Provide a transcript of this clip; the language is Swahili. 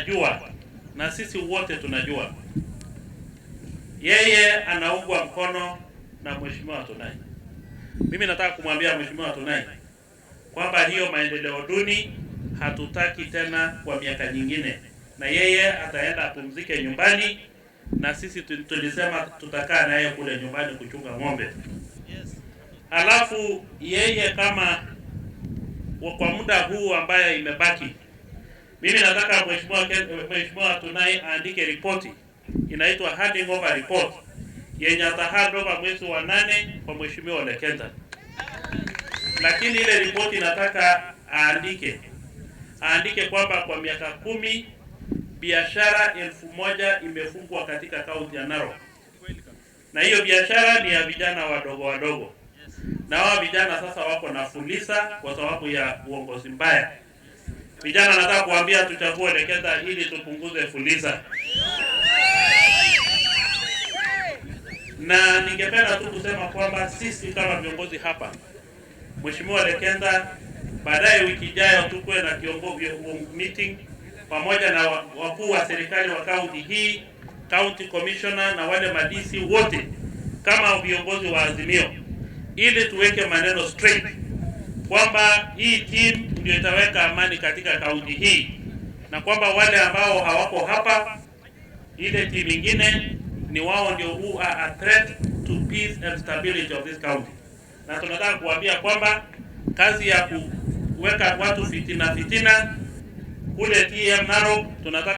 Anajua na sisi wote tunajua yeye anaungwa mkono na Mheshimiwa Tunai. Mimi nataka kumwambia Mheshimiwa Tunai kwamba hiyo maendeleo duni hatutaki tena kwa miaka nyingine, na yeye ataenda apumzike nyumbani, na sisi tulisema tutakaa na yeye kule nyumbani kuchunga ng'ombe. Halafu yeye kama kwa muda huu ambaye imebaki, mimi nataka Mheshimiwa Tunai aandike ripoti inaitwa handing over report yenye ata hand over mwezi wa 8 kwa Mheshimiwa Ole Kenta. Lakini ile ripoti nataka aandike kwamba kwa miaka 10 biashara 1000 imefungwa katika kaunti ya Narok, na hiyo biashara ni ya vijana wadogo wadogo, na hao vijana sasa wako na Fuliza kwa sababu ya uongozi mbaya. Vijana nataka kuambia tuchague Ole Kenta ili tupunguze Fuliza. Na ningependa tu kusema kwamba sisi kama viongozi hapa, Mheshimiwa Ole Kenta, baadaye wiki ijayo tukue na kiongozi meeting pamoja na wakuu wa serikali wa kaunti hii, county commissioner na wale madisi wote kama viongozi wa Azimio, ili tuweke maneno straight kwamba hii team ndio itaweka amani katika kaunti hii, na kwamba wale ambao hawako hapa, ile team nyingine ni wao ndio who are a threat to peace and stability of this county. Na tunataka kuambia kwamba kazi ya kuweka watu fitina fitina kule TM Narok tunataka